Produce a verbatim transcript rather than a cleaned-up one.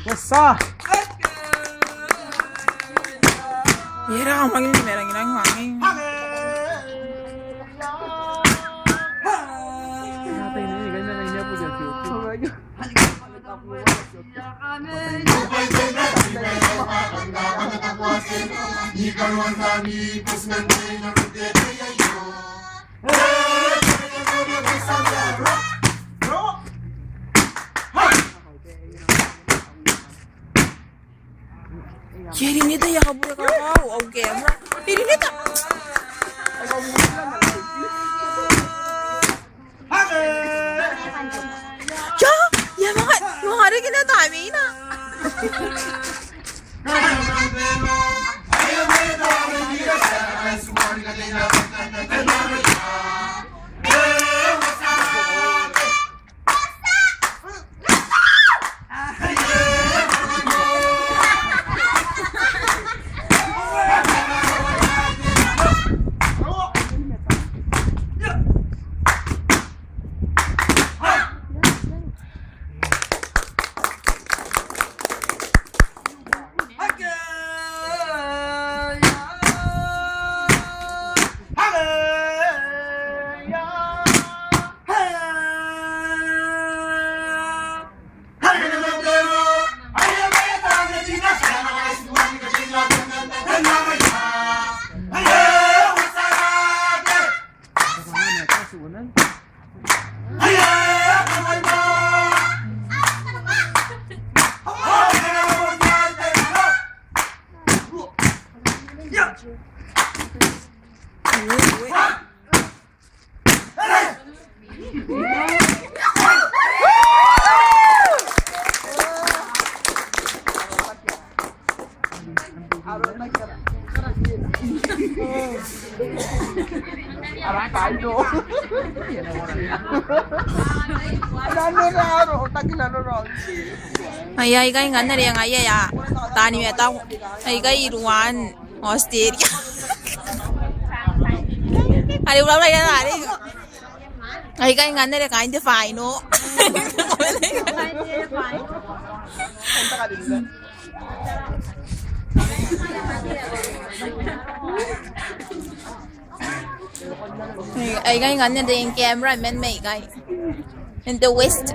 Wasa. Era, mangin di merang inang mangin. Ke rineta ia kabure kakau, au camera. E rineta. Ia, ia manga, manga riki na tamina. Ai, aikai ngkanne are ngaia ae taani matau. Aikai iruan Australia. Are uraura ia are. Aikai ngkanne are kaain te final. Aikai ngkanne are cameraman mai ikai. In the West.